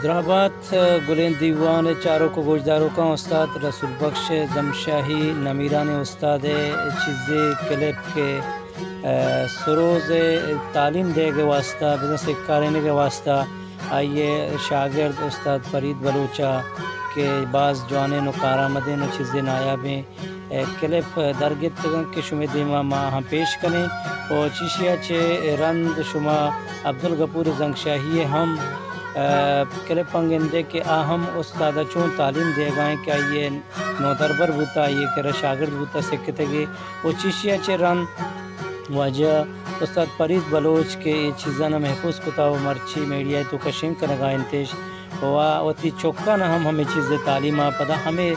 درابات گلیں دیوان ءِ چاروک ءُ گوشداروکاں، استاد رسول بخش زمشاہی نمیرانیں استاد ءِ چیزے کلپ کہ، ءَ، سروز ءِ تعلیم دیگ ءِ واستہ، بزاں سکارینگ ءِ واستہ آئی ءِ شاگرد استاد فرید بلوچ ءَ کہ باز جوانیں ءُ کارآمدیں ءُ چیزے نایابیں ءَ کلپ درگیتگ انت کہ شمئے دیما ما آہاں پیش کنیں ءُ چیشی ءَ چہ رند شما عبدالغفور زنگشاہی ءَ ہم، ءَ، کلپ ءَ گندئے کہ آ ہم استاد ءَ چون تعلیم دیگا انت کہ آئی ءِ نودربر بوتہ، آئی ءِ کرا شاگرد بوتہ، سکتگے ءُ چیشی ءَ چہ رند واجہ استاد فرید بلوچ کہ اے چیزاں محفوظ کتہ ءُ مرچی میڈیا ءِ توکا شنگ کنگا انت اش ءُ آ وتی چکاں ہم ہمے چیز ءِ تعلیم ءَ پدا ہمے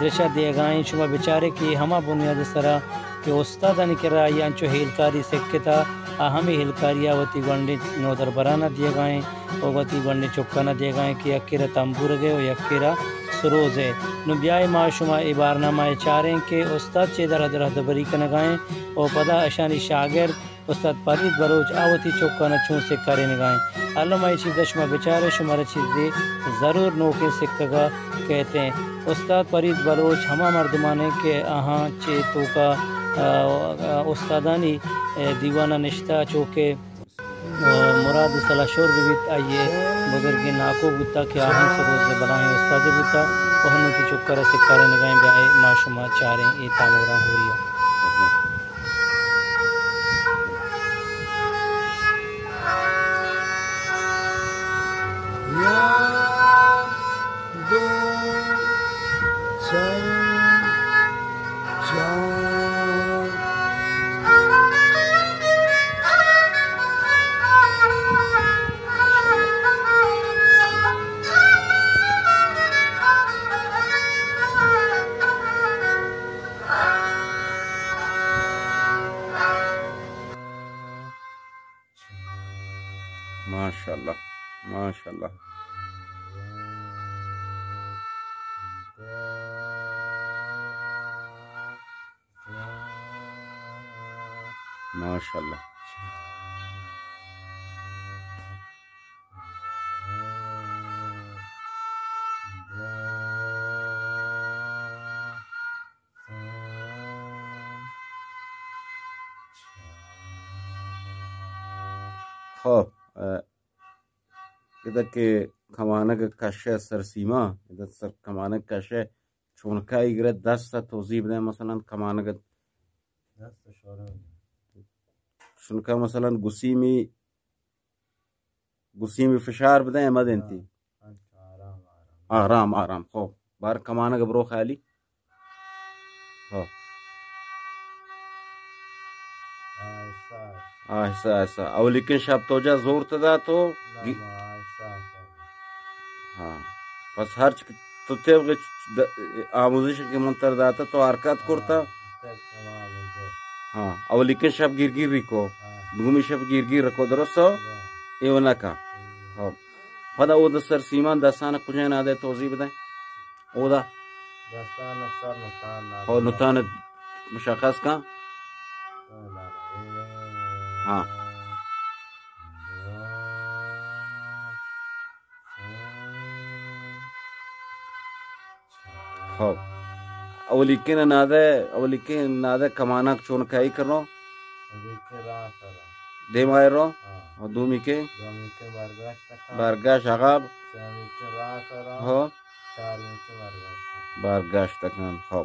درشا دیگا انت۔ شما بچارے کہ ہما بنیاد ءِ سرا کہ استادانی کرا آئی انچو ہیلکاری سکتہ، آ ہمے ہیلکاری ءَ وتی گونڈیں نودربراں ءَ دیگا انت ءُ وتی گونڈیں چکاں ءَ دیگا انت کہ یکے را تمبورگ ءَ ءُ یکے را سروز ءَ۔ نوں بیائے ما شما اے بارنامہ ءَ چاریں کہ استاد چے در ءَ درہدبری کنگا انت ءُ پدا اشانی شاگرد استاد فرید بلوچ آ وتی چکاں ءَ چون سکارینگا انت۔ الم اے چیز ءَ شما بچارے، شمارا چیزے ضرور نوکیں سکگا کیت انت۔ استاد فرید بلوچ ہما مردماں انت کہ آہاں چے توکا، ءَ، ءَ، استادانی، ءَ، دیوان ءَ نشتہ، چو کہ، ءَ، مراد سلاہ شور بہ بیت، آئی ءِ بزرگیں ناکو بوتہ کہ آ ہم سروز ءِ بلاہیں استادے بوتہ ءُ ہنوں وتی چک ءَ را سکارینگا انت۔ بیائے ما شما چاریں اے تاموراں ہوری ءَ۔ یک، دو، سئے، چار۔ ماشاءاللہ، ماشاءاللہ، ماشاءاللہ۔ خب، ءَ، ادا کہ کمانگ کشے سرسیما، ادا سر کمانگ کشے چونکائی گرے دست ءَ توضیح بدیں، مثلاً کمانگ دست ءَ شورا۔ چونکا مثلاً گسیمی گسیمی فشار بدئے، ہمد انتی۔ آرام، آرام۔ آرام، آرام۔ خب، بار کمانگ برو خالی۔ خب۔ آہستہ، آہستہ۔ آہستہ، آہستہ۔ اولیکن شب تو جا زور تدا تو نہ، گی-، نہ، آہستہ، آہستہ۔ ہاں۔ پس ہرچ کہ تو تیوگے د-، آموزش کہ من تر داتا تو حرکت کرتا۔ ہاں، اولیکن شپ گیر گیر ریکو۔ ہاں۔ دومی شپ گیر گیر رکو، درست ہو؟ ہاں۔ ایو نہ کا۔ ہاں۔ ہاں۔ پدا او د سر سیمان دستان کجا نادے توضیح بدے؟ او دا۔ دستان سر نتان نادے۔ ہو، نتان مشخص کا۔ ہاں۔ ہو۔ اولیکن نادے، اولیکن نادے کمانک چون کئی کرنو؟ اولیکن راہ سرا۔ دیما رو؟ ہاں۔ اور دومی کے؟ دومی کے برگشت کن۔ برگشت عقب؟ سیمی کے راہ سرا۔ ہو۔ چارمی کے برگشت کن۔ برگشت کن، خب۔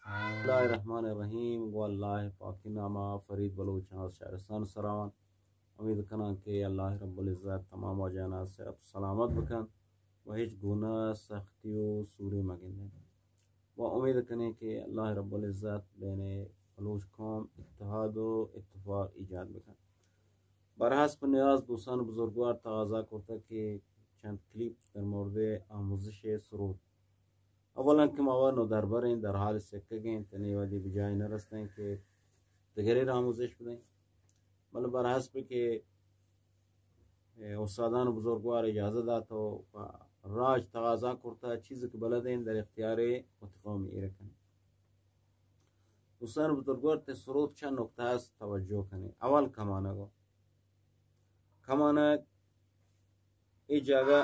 بسم اللہ الرحمن الرحیم۔ گو اللہ پاکی ناما، فرید بلوچ آں شہرستان سراوان۔ امید کناں کہ اللہ رب العزت تمام واجہانا صحت و سلامت بکن و ہچ گناہ، سختی و سوری مگندن۔ و امید کنیں کہ اللہ رب العزت بین بلوچ قوم اتحاد و اتفاق ایجاد بکن۔ برحسب نیاز دوستان بزرگوار تقاضا کرتگ کہ چند کلیپ در مورد آموزش سرود۔ اولاً کہ ما و نودربریں، در حال سکگیں، تنی وہدی بجائے نہ رستیں کہ دگرے را آموزش بدیں۔ بلے برحسب کہ اے، استادان و بزرگوار اجازہ دات و پہ، پہ راج تقاضا کرتا، چیزی کہ بلدیں در اختیار وتی قوم ایر کنیں۔ دوستان بزرگوار، تئی سرود چند نکتہ است، توجہ کنیں۔ اول کمانگ۔ کمانگ اے جاگہ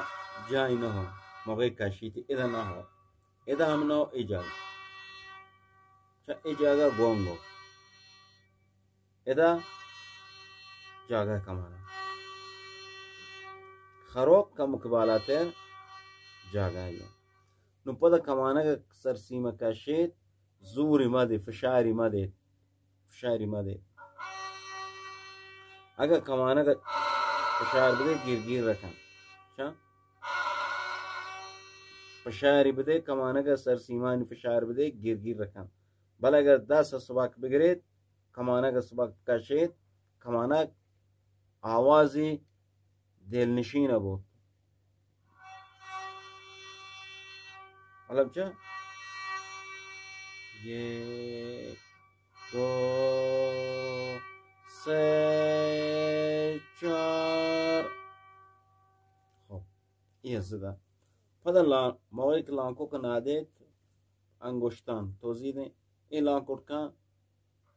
جائی نہ ہو، موقع کشیت ادا نہ ہو، ادا ہم نہ ہو، اے جاگہ چہ اے جاگہ گونگو۔ ادا جاگہ کمانگ۔ خروک کمک بالاتر جاگہ یا۔ نو پدا کمانگ سرسیمہ کشیت، زوری مدے، فشاری مدے، فشاری مدے۔ اگہ کمانگ فشار بدے، گیر گیر رکن۔ چا؟ فشاری بدے، کمانگ سرسیمانی فشار بدے، گیر گیر رکن۔ بلے اگر دست سبک بگریت، کمانگ سبک کشیت، کمانگ آوازی دلنشین بوت۔ مطلب چہ؟ یک، دو، سے، چار۔ خب، اے است۔ پدا لا-، موقعی کہ لانکوک نادیت، انگشتان توضیح دیں۔ اے لانکوٹکاں،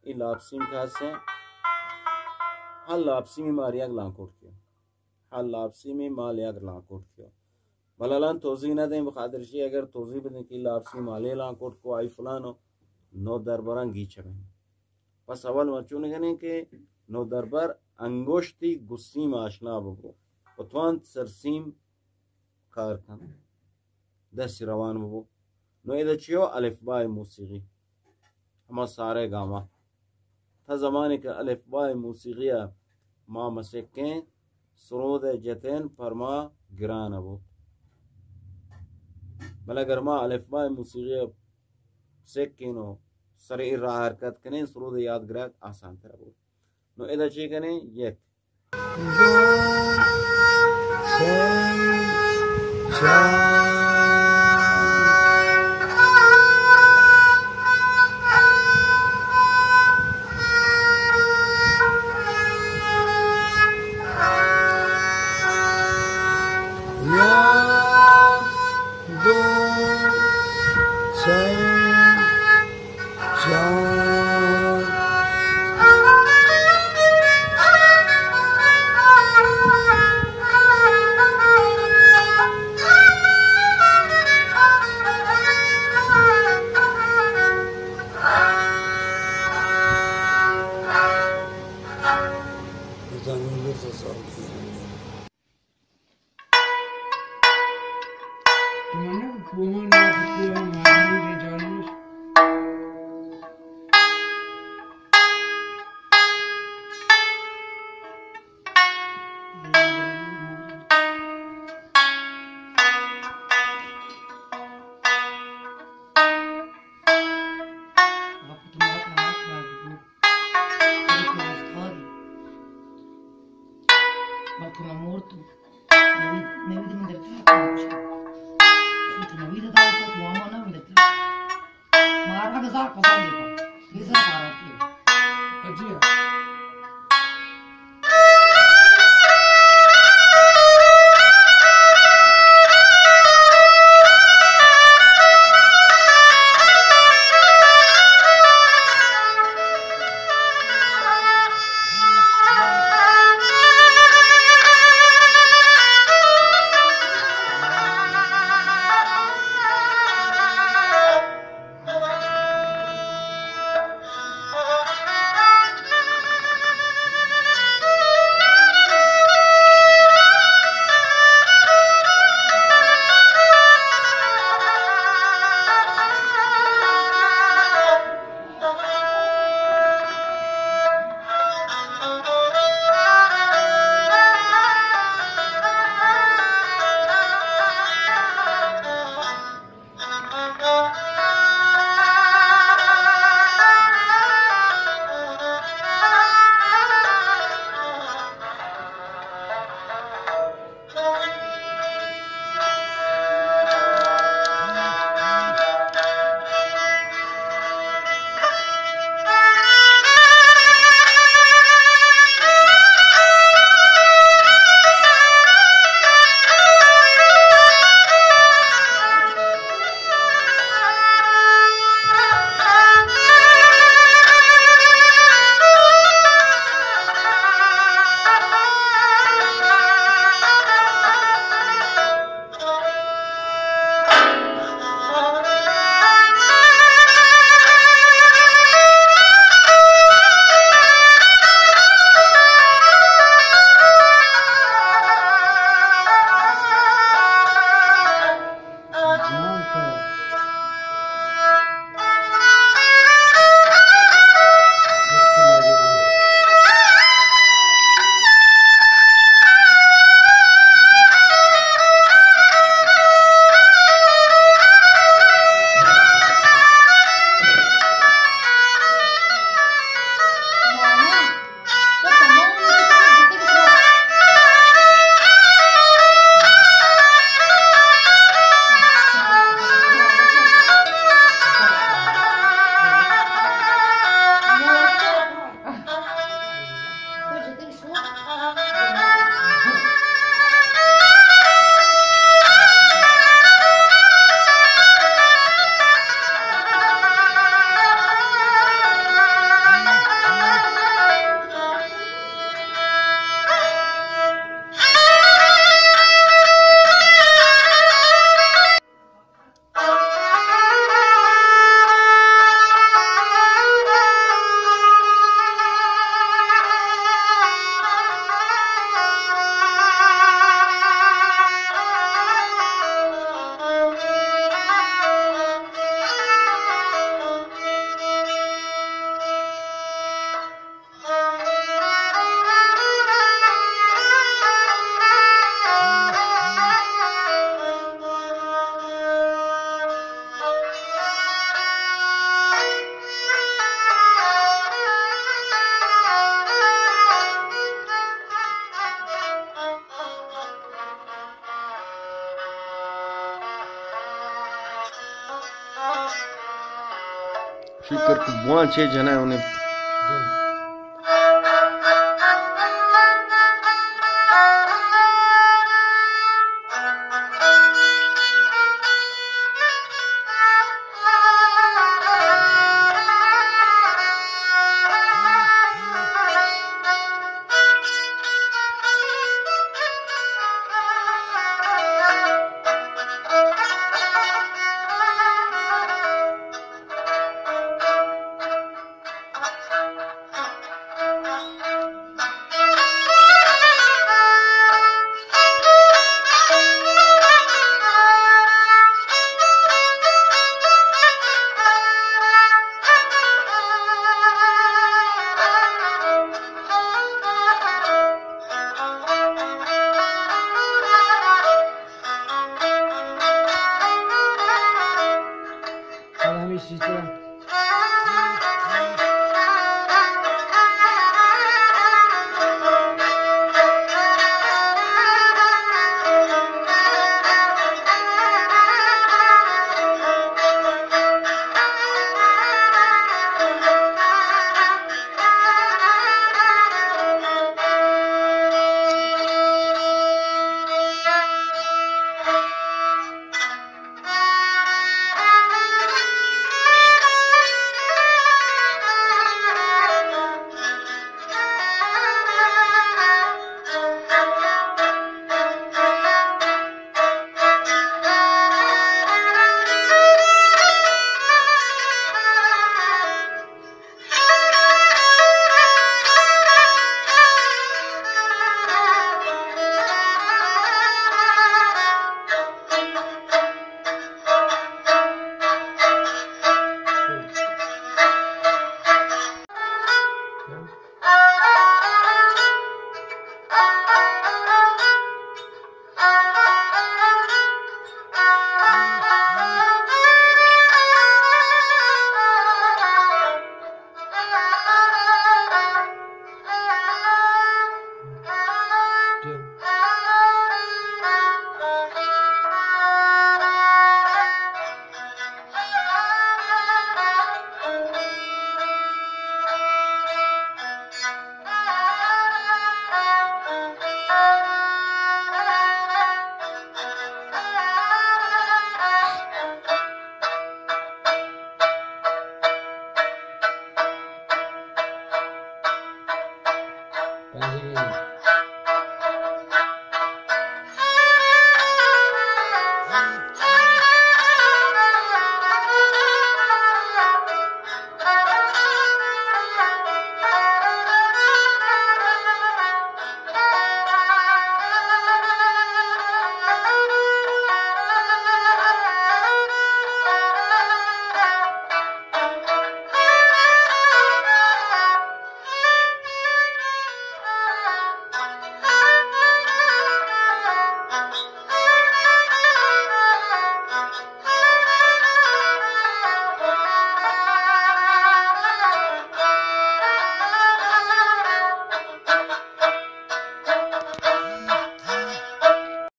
اے لاپسیم کاسیں۔ ہر لاپسیمی مار یک لانکوٹکے۔ ہر لاپسیمی مال یک لانکوٹکے۔ بلے الان توضیح نہ دیں، بخاطر چی اگر توضیح بدیں کہ لاپسیمی مالے لانکوٹکو آئی فلانو، نو دربراں گیچ بیں۔ پس اول ما چون کنیں کہ نو دربر انگشتی گسیم آشنا ببو و توانت سرسیم کار کن۔ دستی روان ببو۔ نو ادا چیو الف باء موسیقی، ہما سارے گاما۔ تا زمانے کہ الف باء موسیقی ما مسکیں سرود جتین پر ما گران بو۔ بلے اگر ما الف باء موسیقی سکیں و سر ای راہ حرکت کنیں، سرود یاد گرگ آسان تر بو۔ نو ادا چی کنیں؟ یک، دو، سہ، چار۔ یک، دو، سہ، چار۔ بلکہ من مورتوں۔ نوید، نوید من در تاک نہ کشتہ۔ تو نوید دار تو، تو ہما نہ من در تاک۔ مارا گزار پسند ہے۔ یہ سر پارا کیے۔ اجی۔ شکر کہ بوان چے جنئے انہیں۔